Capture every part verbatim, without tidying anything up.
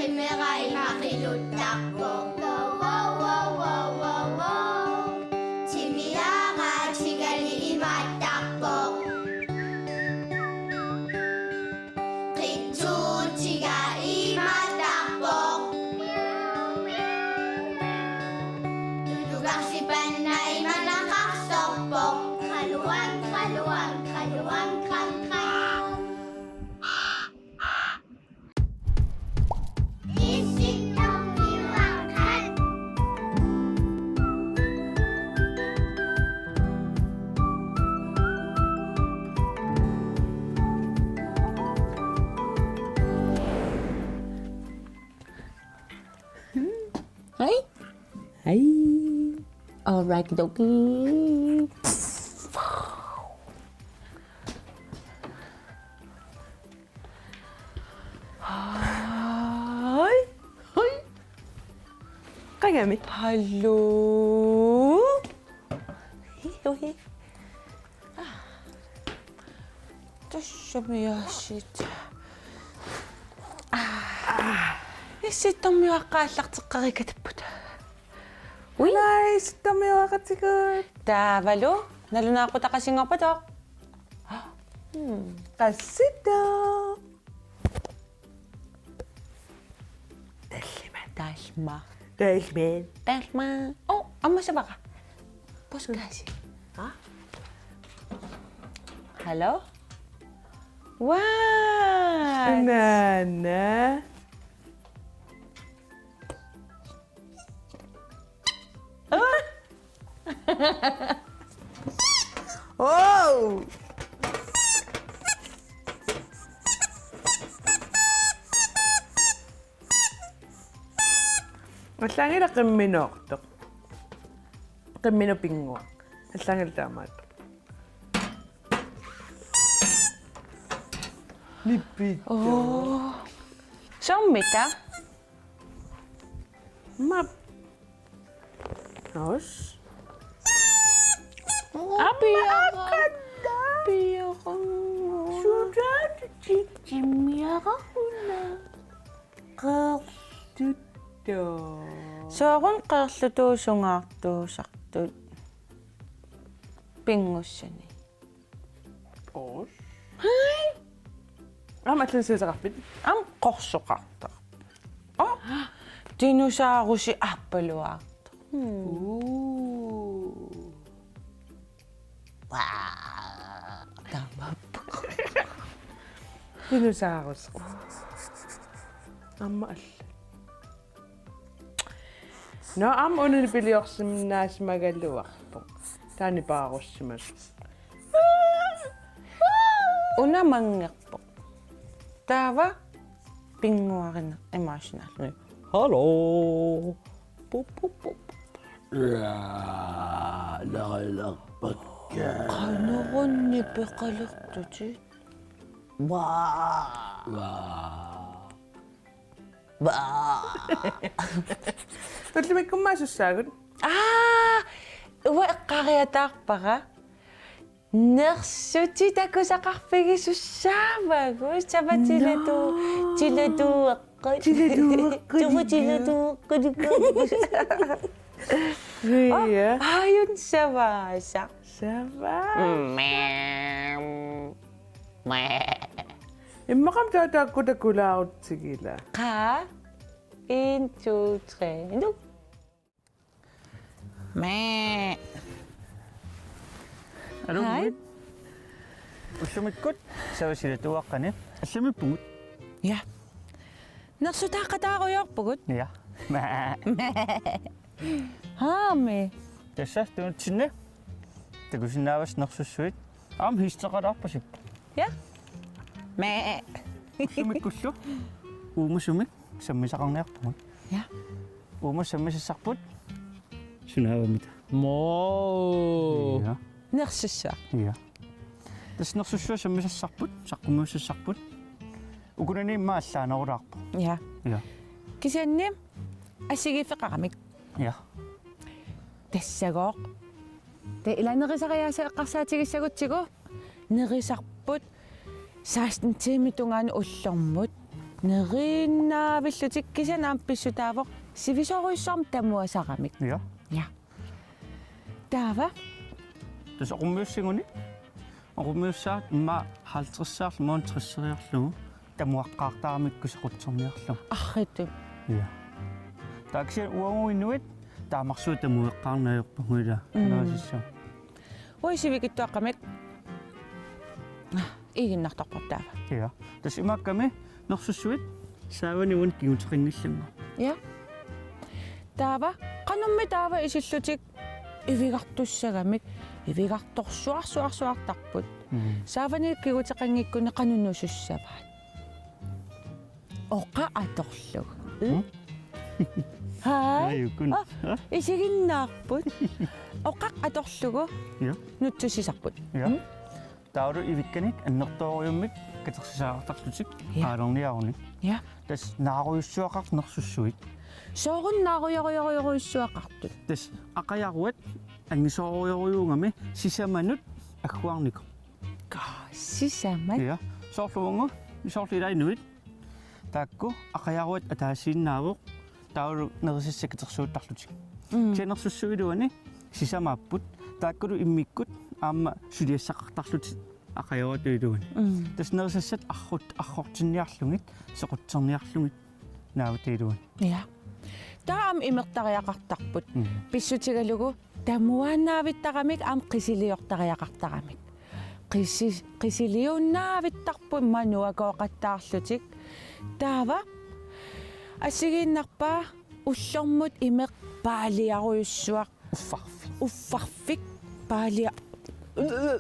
Timera ima qiluttarpoq. Wow, wow, wow, wow, wow, wow. Timiara tigali imaattarpoq. Qitsuutiga imaattarpoq. Tulugarsipanna imanaqarsorpoq. Qaluang, qaluang, qaluang, qang, qang. Hej. Hej. Alright, dokie. Hej. Hej. Qangami. Hallo. Hej, hej. Tassami aasiit. Aa. Issittormiuaqqat aallarteqqareerikkatsipput. Ui. Alai, issittormiuaqqatigut. Taavalu, nalunaaqutaq qasinngorpatoq. Hmm. Qassittoq. Tallimat. Talma. Talmat. Talma. Oh, aamma savara. Postkasse. Ha? Hallo? What? Naana. Oh! Allaanngilaq qimminoortoq. Qimminut pinnguaq. Allaanngilaq taamaattoq. Nippittoq. Oh. Soormita? Map. Os. Apiara. Piara. Sudaat titsimiarahuna. Qeerluttoq. Sooruna qeerlutuusungaartuusartut pinngussani? Os. Hej. Aamma allanut siulittagaqarpit? Aamma qorsoqartarpoq. Oh, dinosaurusi aappaluartoq. Hmm. Uu. Waa. Taamaappoq. Dinosaurus. Aamma alla. Nå, aamma una nipiliorsinnaasimagaluarpoq. Taanna paarussimasoq. Una manngerpoq. Taava pinnguarineq imaassinnaalluni. Hallo. Pup, pup, pup. Raa, larilerpakka. Qanorunnik peqalertutit? Waa. Waa. Baa. Tullumikkut aamma sussaagut? Aa, uanga eqqariataarpara. Nersutit takusaqarfigisussaavagut. Sava tilatu-, Nå. Tilatueqqut. Tilatueqqut. Sava tilatueqqut. Ja. Aajuna savaasaq. Sava. Mæm. Mæm. Immaqa aamma taava taakku takulaarutsigit ilaa. Qaa. En, to, tre, nu. Mæ. Aluu. Hej. Ullumikkut sava silatuaqqani. Allamippugut. Ja. Nersutaaqataarujoorpugut. Ja. Mæ. Haami. Tassa tunutsinni. Takusinnaavasi nersussuit. Aamma hiisteqalaarpasippoq. Ja. Mæ. Ullumikkullu. Uumasumik sammisaqarniarpugut. Ja. Uuma sammisassarput. Sunaavamita. Moo. Ja. Nersussuaq. Ja. Tassa nersussuaq sammisassarput, saqqummiussassarput. Ukunani immaqa allaanerulaarpoq. Ja. Ja. Kisianni assigiiffeqaramik. Ja. Tassagooq. Taava ila nerisariaaseq eqqarsaatigissagutsigu nerisarput seksten tiimit tungaanut ullormut. Neriinnaavillutik kisianni aamma pissutaavoq sivisoorujussuarmik tamuasaramik. Ja. Ja. Taava? Tassa oqummiussigunik. Oqummiussaat immaqa halvtredsiarlugu, immaqa tresseriarlugu. Tamuaqqaartaramikku sequtserniarlugu. Arriitsup. Ja. Taava kisianni uagut inuit taamarsuaq tamuaqqaarneq ajorpagut ilaa. Mm. Naasissu. Ui sivikitsuaqqamik. Iginnartarput taava. Ja. Tassa imaakkami nersussuit saavani uani kinguteqanngillat. Ja. Taava, qanormi taava isillutik ivigartussagamik, ivigartorsuarsuarsuartarput. Mm. Saavani kinguteqanngikkunik qanoq nusussavaat? Oqaq atorlugu. Mm? Hai. Ai, ukkun. Ah, isiginnaarput. Oqaq atorlugu. Ja. Nutsussisarput. Ja. Mm? Taavalu ivikkanik annertoorujummik katersisaartarlutik. Ja. Qaalerniaruni. Ja. Tassa naarujussuaqartut nersussuit. Sooruna naarujorujorujussuaqartut? Tassa aqajaruat angisoorujorujussuugami sisamanut agguarnikoq. Ka, sisamat? Ja. Soorlu uagut, soorlu ilaa inuit. Taakku aqajaruat ataasiinnaavoq taavalu nerisassat katersuuttarlutik. Mm. Kisianni nersussuit iluani sisamaapput, taakkulu immikkut aamma suliassaqartarlutik aqajaruatut iluani. Mm. Tassa nerisassat arrut-, arrortinniarlugit, sequtserniarlugit naavatit iluani. Ja. Taava aamma imertariaqartarput. Mm. Pissutigalugu tamuaannaavittaramik aamma qisiliortariaqartaramik. Qisi-, qisiliunnaavittarput manuakooqattaarlutik. Taava assigiinnarpaa ullormut imeq paaliarujussuaq. Uffarfik. Uffarfik paalia-,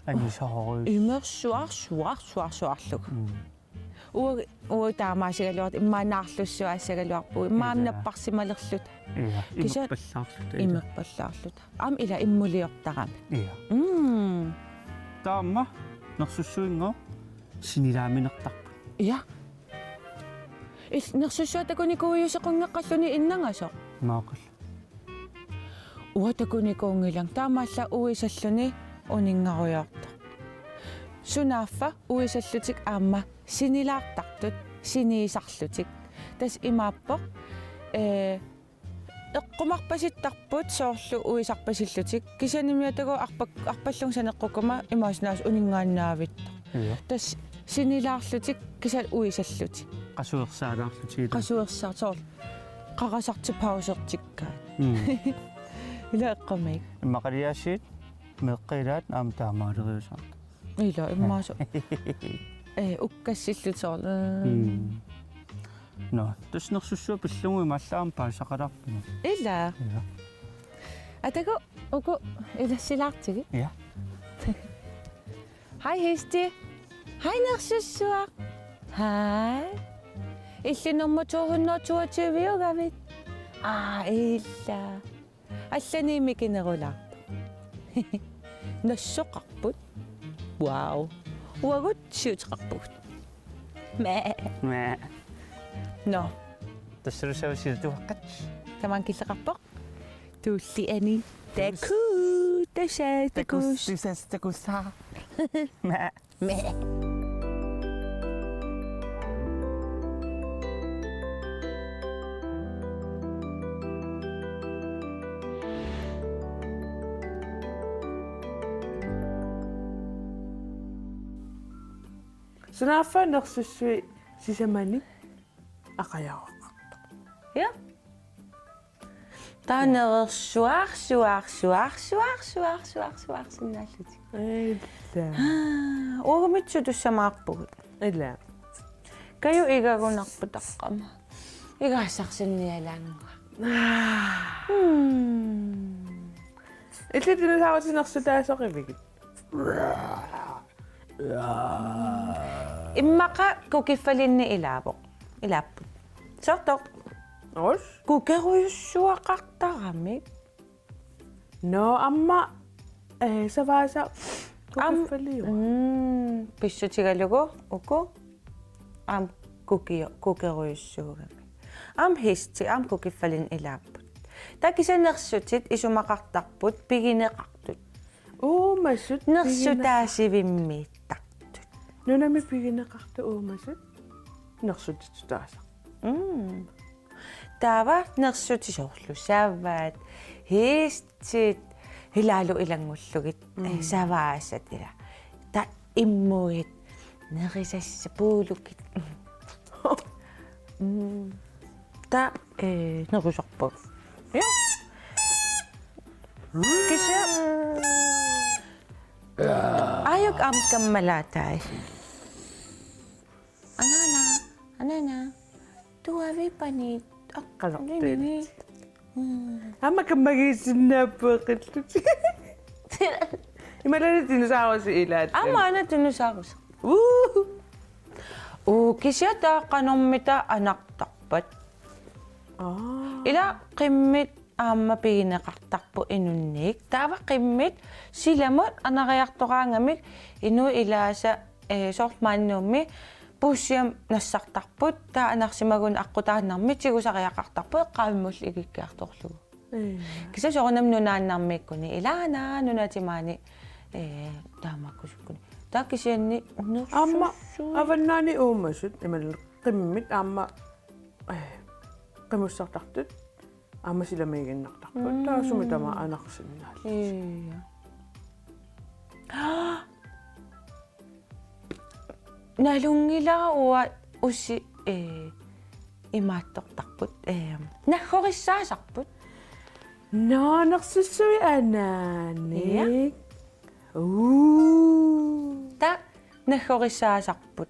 Angisoorujussuaq. Imersuarsuarsuarsuarlugu. Mm. Ua-, uagut taamaasigaluartut immaqa naarlussuaassagaluarpugut. Immaqa aamma Ilaa. napparsimalerluta. Ja, kisianni imerpallaarluta, ilaa. Imerpallaarluta. Aamma ilaa immuliortaramik. Ja. Mm. Taava nersussuinngooq sinilaaminertarput. Ja. Il-, nersussuaq takunikuuiusequnngikkaluni innangasoq. Maaqal. Uanga takunikuunngilanga. Taamaallaat uisalluni uninngarujoortoq. Sunaaffa uisallutik aamma sinilaartartut, siniisarlutik. Tassa imaappoq, ee, eqqumarpasittarput soorlu uisarpasillutik. Kisiannimi atagu arpak-, arpallugu saneqqukkuma imaassinnaavoq uninngaannaavittoq. Ja. Tassa sinilaarlutik kisianni uisallutik. Qasuersaalaarlutik. Qasuersaar-, soorlu. Qarasartik pausertikkaat. Mm. Ilaa eqqumik. Immaqaliaasiit meeqqat ilaat aamma taamaaleriusaartut. Ilaa, immaqa soorlu. Ee, ukkassillutik soorlu. Mm. Nå, tassa nersussuaq pillugu imaallaat aamma paasisaqalaarpunga. Ilaa. Ja. Atagu uku ilassilaartigit. Ja. Hej, Histi. Hej, nersussuaq. Hej. Illit nummer to hundrede toogtyve-ugavit? Aa, ilaa. Allaniimmi kinerulaarpoq. Nassoqarput. Wow. Uagut siuteqarpugut. Mæ. Mæ. Nå. Tassalu savat siutuaqqat. Tamaanga killeqarpoq. Tuulliani. Taku. Tassa takus. Takus, tassa takusaa. Mæ. Mæ. Sunaaffa nersussuit sisamanik aqajaroqartoq. Ja. Taava nerersuarsuarsuarsuarsuarsuarsuarsinnaallutik. Ilaa. Uagumitsu tussamaarpugut. Ilaa. Kaju igagunarpoq taqqama. Igassarsinnialaannguaq. Hmm. Illit dinosaurusip nersutaasoqivigit? Immaqa kukiffalinnik ilaavoq. Ilaapput. Soortoq. Os? Kukerujussuaqartaramik. Nå, aamma, eh, savaasa Am-, kukiffaliua. Mm, pissutigalugu uku. Aamma kukio-, kukerujussuugamik. Aamma histi, aamma kukiffalinnik ilaapput. Taava kisianni nersutit isumaqartarput pigineqartut. Uumasut pigineqartut. Nersutaasivimmiittartut. Nunami pigineqartut uumasut? nersutitutaasaq. Mm. Taava nersutit soorlu savaat, hiistit, ilaalu ilanngullugit, mm, eh, savaasat ila. Taava immuit, nerisassat puulukit. Mm. Taava, eh, nerusarpagut. Ja. Kisianni. Aajuku aamma kammalaatai. Anaana, anaana. Tuavipanit. Aa, qanorpiaq. Rinini. Mm. Aamma kammagiisinnaappoq qillutik. Imaluunniit dinosaurusi ilaat. Aamma aana dinosaurusi. Uu. Uu, kisianni taava qanormita anartarpat. Aa. Ila qimmit aamma pigineqartarput inunnik. Taava qimmit silamut anariartoraangamik inuit ilaasa, eh, soorlu maani Nuummi puussiamik nassartarput, taava anarsimagunik aqqutaannarmik tigusariaqartarput eqqaavimmullu ikikkiartorlugu. Ee. Kisianni soorunami nunaannarmiikkuni ilaana nunatta maani, eh, taamaakkusukkuni. Taava kisianni nersussuit. Aamma avannaani uumasut imaluunniit qimmit aamma, eh, qimussartartut. Aamma silamiiginnartarput. Mm. Taava sumi tamaat anarsinnaallutik. Ija. Nalunngilara uanga usi, eh, imaattortarput. Eh, naggorissaasarput. Nå, nersussuit anaanik. Ija. Uu. Taava naggorissaasarput.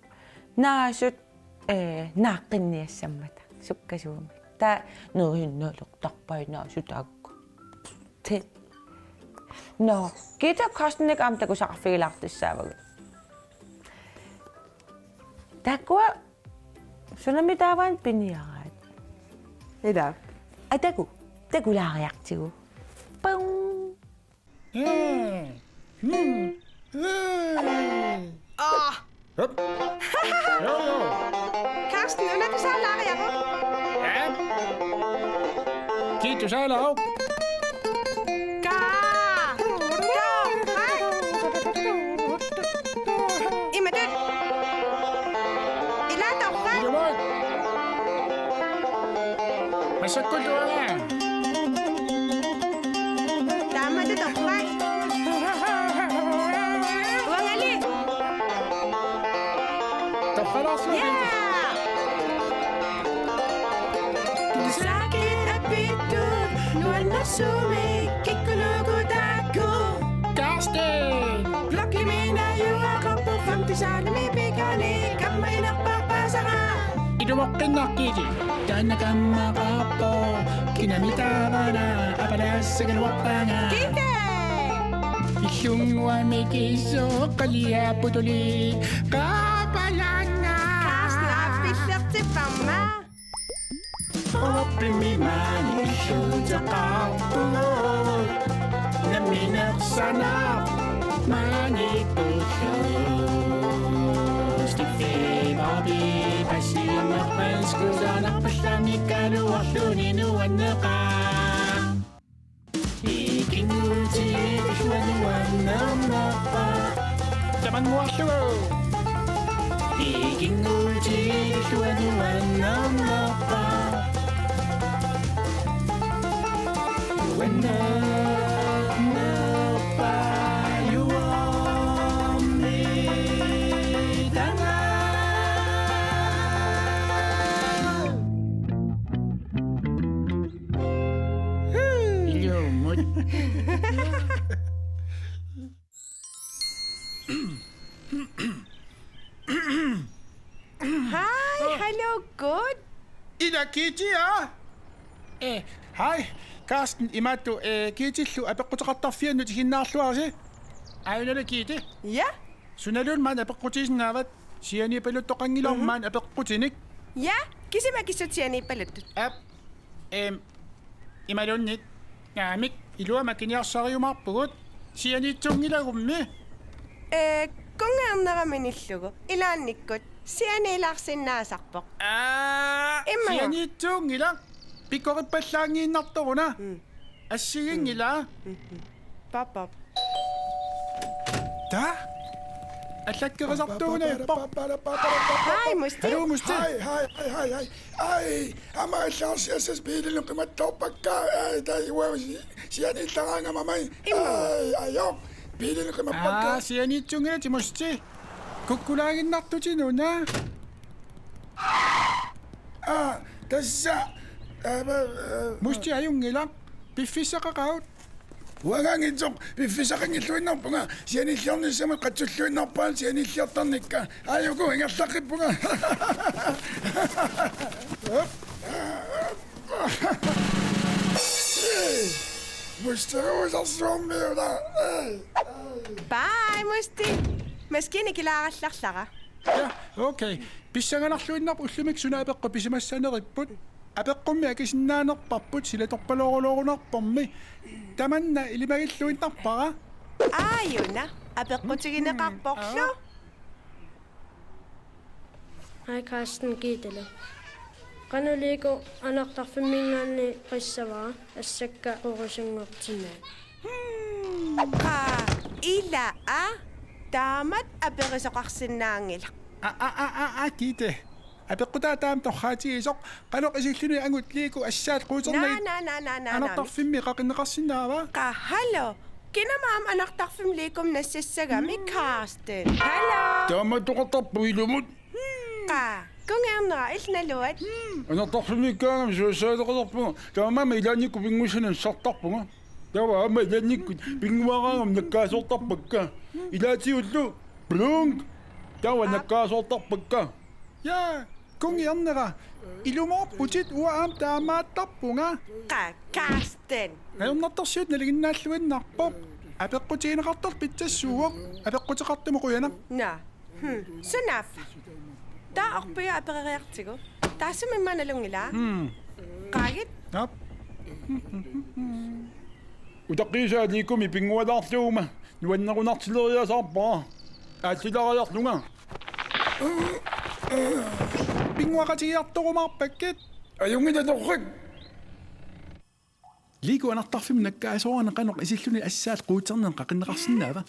Naasut eh, naaqqinniassammata sukkasuumik. Taava neriinnalertarpai naasut taakku. Te. Nå, Gitte Carstenik aamma takusaqarfigilaartussaavagut. Taakkua sunami taavaana piniaraat. Ila. Atagu, takulaariartigu. Pung. Aa. Hop. Joo, joo. Carsten, una tusaalaariaruk? Ja. Kiisa tusaalaaruk? Kaa. Kaa. Imatut. Ila torrak. Ilumoorpoq. Massakkut uanga. Taamatut torrak. Uangali. Torralaarsuaq. Ja. Sakit apitut nuannersumik kikkunuku taakku. Carsten. Blokkimi najugaqarpoq femte saalimi pikani kammaginerpaapasara. Ilumoqqinnaqqiti. Taanna kammaqarpoq kinami taavana apalaassagaluarpaanga. Kike! Illunnguamik isoqqaliapputuli qaapalaannga. Kaasnaap pillertipparma. Oppimi maani illuuteqarpugut. Nammineq sanaq maani pullu. Stiffi Bobby passiumeq panskusanarpallanngikkaluarluni nuanneqaaq. Ikinnguutigilluarlunga nuannerpa. Tamannguarlugu. Ikinnguutigilluarlunga nuannerpa. Nuannerpa juormi tanga. Ilumut. Hej, hallo, Gitte. Ila Gitte, ja? Eh, hej, Carsten, imaattoq, eh, Gittellu apeqquteqartarfianut isiginnaarluarisi. Aajuna Gitte. Ja? Sunaluunniit maani apeqqutigisinnaavatit, sianiipaluttoqanngilagut maani apeqqutinik. Ja, kisima kissut sianiipaluttut. Aap, eem, imaluunniit, naamik, ilua makiniarsariumaarpugut, sianiitsuunngilagummi. Ee, kunngeernerami nillugu, ilaannikkut, sianiilaarsinnaasarpoq. Aa, immaqa. Sianiitsuunngilaq, pikkorippallaanngiinnartoruna. Mm. Assigiinngilaq. Mm. Mm. Pap, pap. Taa? Allakkerisartuuneerpoq. Hej, Musti. Hallo, Musti. Hej, hej, hej, hej. Aj, aamma allagarsiassasi biililu qimattoorpakka. Aj, tai uavusi sianiillaraangama mai. Imma. Aj, ajo. Biililu qimappakka. Aa, sianiitsunngilatit, Musti. Kukkulaaginnartutit una. Aa, tassa. Aa, ma, aa, Musti, ajunngilaq. Piffissaqaqagut? Uangaanngitsoq piffissaqanngilluinnarpunga, sianiilliornissamut qatsulluinnarpara sianiilliortarnikka. Ajuku ingerlaqqippunga. Musterusarsuarmiuna. Bye, Musti. Maskiini kilaarallarlara. Ja, okay. Pissanganarluinnarpoq ullumikkut suna apeqqut pisimassaneripput. Apeqqummi akisinnaanerparput silatorpaloorulorunarpormi. Tamanna ilimagilluinnarpara. Aajuna, apeqqutigineqarporlu. Hej Carsten, Gittelu. Qanoq Lego anartarfimminngaanniit qissavara assakka qurusunngortinnagu. Qaa, ila a, taamatut aperisoqarsinnaanngilaq. A, a, a, a, a, Gitte. Apeqqutaa taama torraatigisoq, qanoq isilluni angut Lego assaat quuternagu. Naa, naa, naa, naa, naa, naa. Anartarfimmi qaqinneqarsinnaava? Qaa, hallo. Kina aamma anartarfimmi Legomik nassassagami, Carsten? Hallo. Taamaattoqartarpoq ilumut. Qaa, kunngiarnera, illit naluat. Anartarfimmiikkaangama susassaateqalerpunga. Taamaammat ilaannikkut pinnguassani nassartarpunga. Taava aamma ilaannikkut pinnguaraangama nakkaasoortarpakka. Ilaatigullu. Blunk. Taava nakkaasoortarpakka. Ja, kunngiarnera. Ilumoorputit, uanga aamma taamaattarpunga. Qaa, Carsten. Ajornartorsiut nalinginnaalluinnarpoq. Apeqqutigineqartoq pitsassuuvoq. Apeqquteqartumut qujanaq. Naa. Hmm. Sunaaffa? Taava orpiaq apereriartigu. Taassuma immaqa nalunngilaa? Hmm. Qaagit? Aap. Utaqqiisaa Legomik pinngualaarluguma nuannerunartileriasaarpara. Aallilaariarlunga. Pinnguaqatigiartorumaarpakkit. Ajunngilaq torrak. Lego anartarfimmi nakkaasoorani qanoq isilluni assaat quuternagu qaqinneqarsinnaava?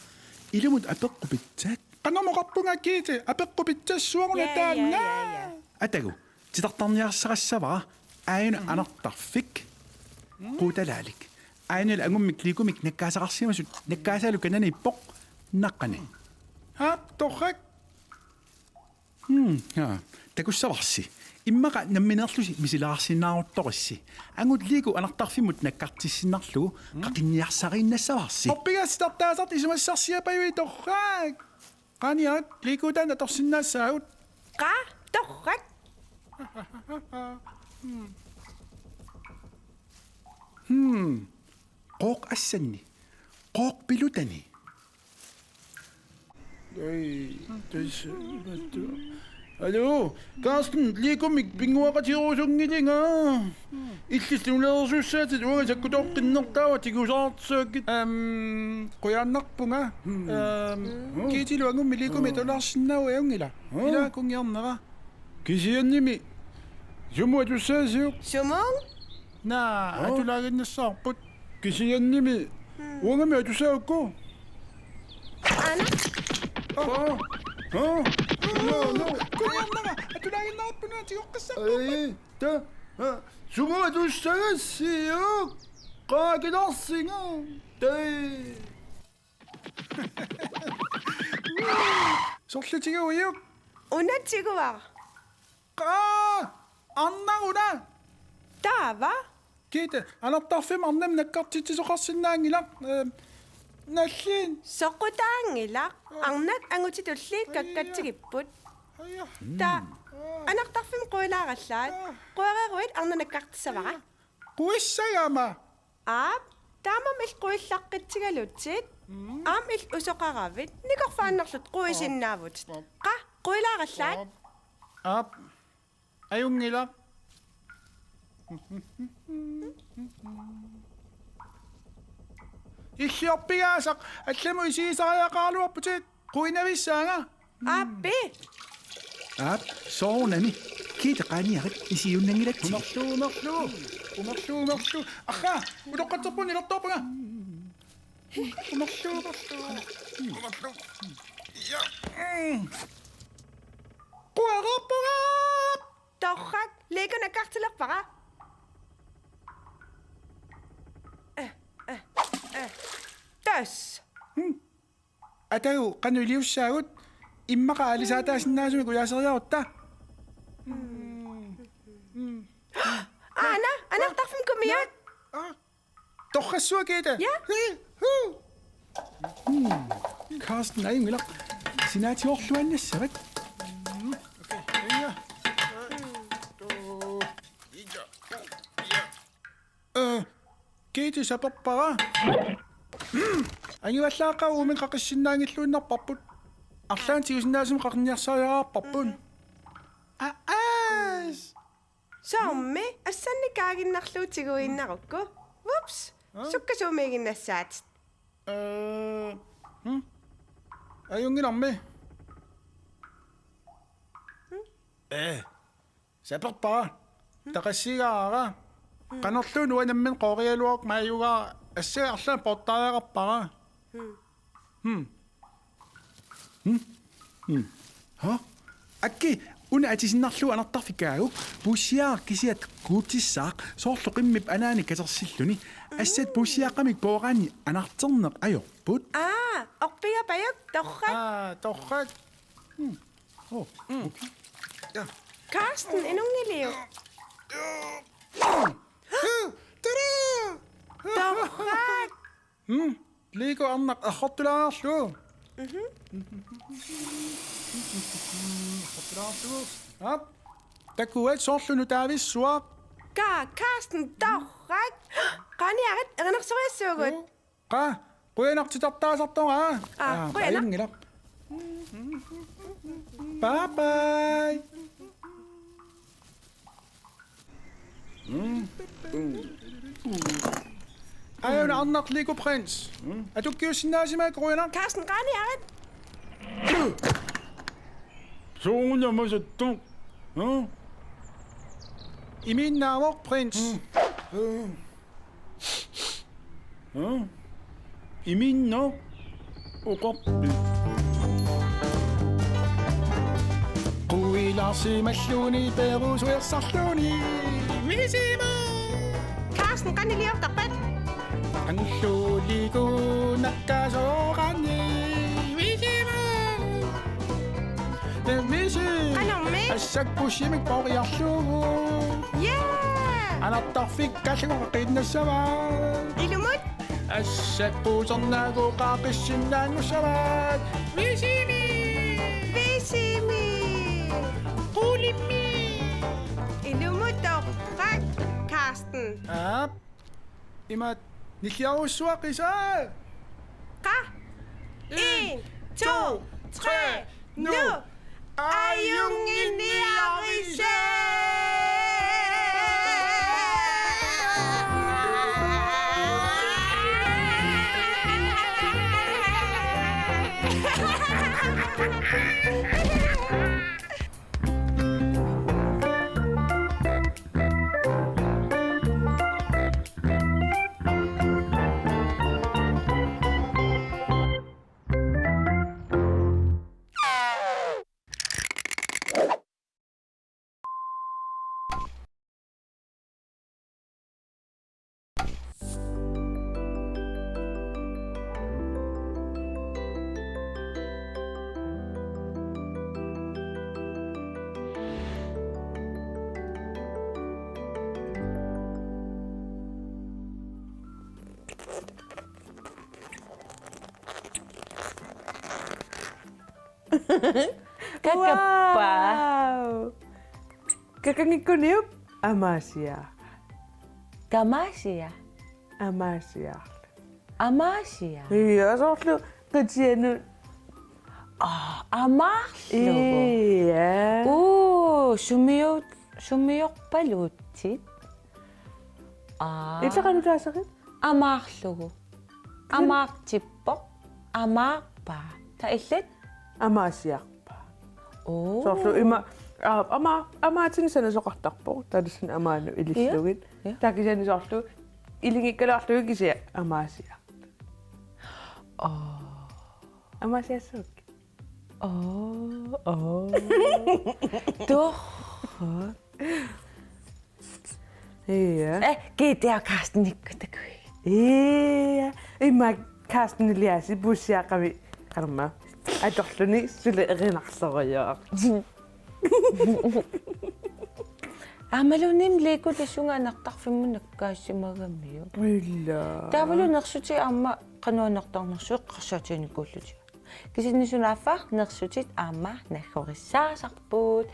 Ilumut apeqqut pitsaat. Qanormi oqarpunga Gitte, apeqqut pitsassuaruna taanna. Ja, ja, ja, ja. Atagu, titartarniarsarassavara aajuna anartarfik. Quutalaalik. Aajuna angummik Legomik nakkaasaqarsimasut, nakkaasaalu kananiippoq, naqqani. Aap, torrak. Hmm, ja. Takussavarsi. Immaqa nammineerlusi misilaarsinnaaruttorissi. Angut Lego anartarfimmut nakkartissinnarlugu qaqinniarsariinnassavarsi. Orpigaassi titartaasartut isumassarsiapajui torrak. Qaaniarit, Lego taanna atorsinnaassaagut. Qaa, torrak. Hmm. Qooq assanni. Qooq pilutani. Ai, tassa, mattu. Hallo, Carsten, Legomik pinnguaqatigerusunngilinga. Illit naleersussaatit uanga sakkutooqqinnertaava tigusaartissavakkit. Ehm, qujanarpunga. Hmm. Ehm, hmm. Gittelu angummi Legomik atulaarsinnaavugut, ajunngilaq. Hmm. Ila kunngiarnera. Kisiannimi. Sumut atussaasiuk? Sumut? Naa, aa, atulaaginnassavarput. Kisiannimi. Hmm. Uangami atusaakku. Aana. Aa. Aa. No, no. Kunngiarnera, atulaaginnarpunga tigoqqissaarput. Ai, ta. Aa. Sumut atussagassiuk? Qaakilarsinga. Tai. Sorlutigiviuk? Una tiguara. Qaa! Arnaq una! Taava? Gitte, anartarfimmi arnamik nakkartitsisoqarsinnaanngilaq, eh, nalliin. Soqutaanngilaq. Arnat angutit tulliit kakkatsigipput. Aja. Taa, anartarfimmi quilaarallaat. Quilaarallaat. Quilaarallaat arnat nakkartissavara. Aja. Quissagama. Aap, taamaammat illit quillaaqqitsigalutit. Mm. Aamma illit usoqaravit. Nikorfaannarlutit quisinnaavut. Aap. Qaa, quilaarallaat. Aap. Aap. Ajunngilaq. Illit orpigaasaq allamut isigisariaqaraluarputit. Quinavissaanga. Aappi. Aap, soorunami. Gitte, qaaniarit, isigiunnanngilatsigit. Umerlu, umerlu. Umerlu, umerlu. Arraa, utoqqatserpunga nilortoorpunga. Umerlu, umerlu. Umerlu. Ja. Mm. Querarpara! Torrak, Lego nakkartilerpara. Eh, eh, eh. Tassa. Mm. Atagu, qanoq iliussaagut, immaqa aalisaataasinnaasumik ujaaseriarutta. Aana, anartarfimmi kumiut. Aa, torrassuakka. Ja. Hii, huu. Mm. Carsten, ajunngilaq. Sinaatigoorluinnassavat. Mm, okay. Ja. Øh, Gitte saperpara. Angivallaaqqaarami qaqissinnaanngilluinnarparput. Arlaannik tigusinnaasumik qaqinniarsariaqarparput. Aas. Soormi, assannikaaginnarlugu tiguinnarukku. Ups. Aa? Sukkasuumiiginnassaatit. Øh, hm? Ajunngilarmi. Hm? Øh. Saperpara. Hm? Taqassigaara. Hm. Qanorluunniit uanga nammineq qoorigaluarukku maajugaara, assaga arlaannik poortariaqarpara. Hm. Hmm. Hmm. Hmm. Ha? Akki, una atisinnarlugu anartarfikkaagu, puussiaq kisiat kuutissaaq, soorlu qimmip anaani katersilluni. Assat puussiaqqamik pooraanni anarterneq ajorput. Aa, orpigapajuk, torrak. Aa, torrak. Hmm. Oh, okay. Ja. Carsten, inunngiliuk? Tada! Torrak! Hmm, Lego arnaq errortulaarlugu. Mhm. Errortulaarlugu. Aap. Takuat soorlu nutaavissuaq. Ka, Carsten, torrak. Qaaniarit, erinarsorujussuugut. Qaa, qujanaq titartaasartoq, aa? Aa, aa, qujanaq. Ajunngilaq. Bye bye. Aajuna arnaq Lego Prince. Atukkiussinnaasimavit qujanaq. Carsten, qaaniarit. Suugunamasattoq. Hm? Imiinnaavoq, Prince. Hm? Imiinnaavoq oqarpit. Quilaarsimalluni perusuersarluni. Misimo! Carsten, qanoq iliortarpat? Anulluuliku nakkaasoqarani. Misimo! Misi! Qanormi? Assak puussimik pooriarlugu. Ja! Anartarfik kallugu qaqiinnassavat. Ilumut? Assak puusernaagu qaqissinnaanngussavat. Visimi! Visimi! Qulimmi! Ilumut torrak, Carsten. Aap. Imaat nilliarujussuaq, Isa! Qaa? En, to, tre, nu! Ajunnginniaritsi! Kakappa. Wow. Kakanngikkuniuk amaasiaq. Kamaasiaq. Amaasiaq. Amaasiaq. Ja, soorlu qitianut. Aa, amaarlugu. Ja. Uu, sumiu-, sumiorpaluutsit. Aa. Illit qanoq taasarit? Amaarlugu. Amaartippoq. Amaarpaa. Taava illit? Amaasiarpaa. Oo. Soorlu ima, aa, ama-, amaatini sanasoqartarpoq. Taava tassani amaanut ilillugit. Ja. Ja. Taava kisianni soorlu ilinngikkaluarlugit kisianni amaasiaq. Oo. Amaasiassavakka. Oo, oo. Torrak. Ja. Eh, Gitte og Karsten ikkutakui. Ja. Immaqa Karsten Eliasen puussiaqqami qarma. Atorluni suli erinarloriaraq. Aammaluunniit Lego tassunga anartarfimmut nakkaassimagamiuk. Illa. Taavalu nersutit aamma qanoq anartarnersut eqqarsaatiginikuullutik. Kisianni sunaaffa nersutit aamma naggorissaasarput.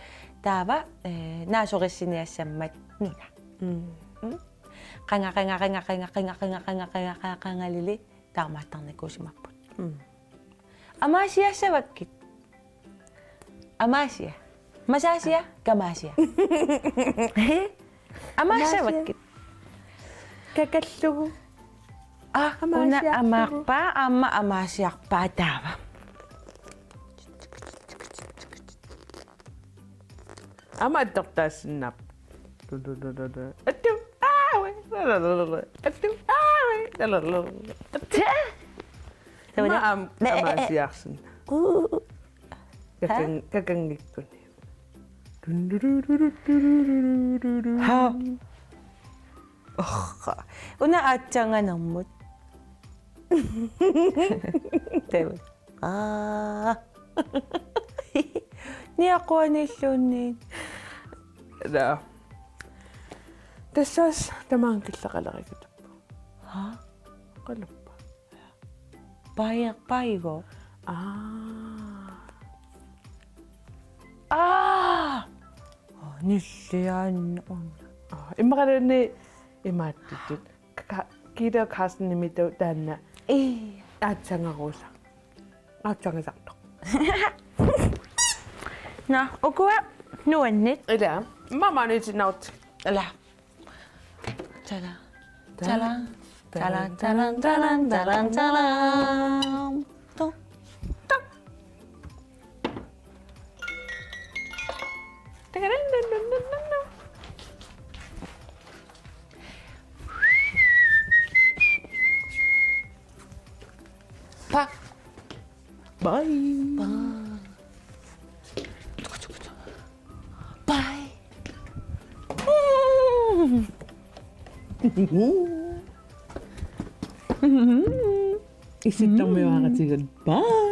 Taava, eh, naasorissiniassammat nuna. Mm. Mm. Qanga, qanga, qanga, qangalili taamaattarnikuusimapput. Mm. Amaasiassavakkit. Amaasia. Masaasia, kamaasia. Amaasiavakkit. Kakallugu. Ah, una amaasiarlugu. Amaarpaa, aamma amaasiarpaa taava. Aamma attortaassinnaap. Attu, aawi, lalalala. Attu, aawi, lalalala. Attu. Tja. Aamma am-, ne, eh, eh. Amaasiarsinnaap. Uu. Kakan-, ha? Kakanngikkuni. Ha. Orra. Una aatsaannganermut. Taava. Aa. Niaquaniilluunniit. Ila. Tassa tamaanga killeqalerigut. Ha? Qaluppa. Bajer, bajer. Aa. Aa! Nillian on. Aa, immaqaluunniit imaattutut. Ka-, Gitte og Karsten imitut taanna. Ii. Aatsaanngarusa. Aatsaanngisartoq. Nå, ukua nuannit. Ila. Mama nyt not. Ila. Tala. Tala. Tala, tala, tala, tala, tala. Tu. Tu. Pa. Bye. Bye. Bye. Issittormiuaratigut. Bye.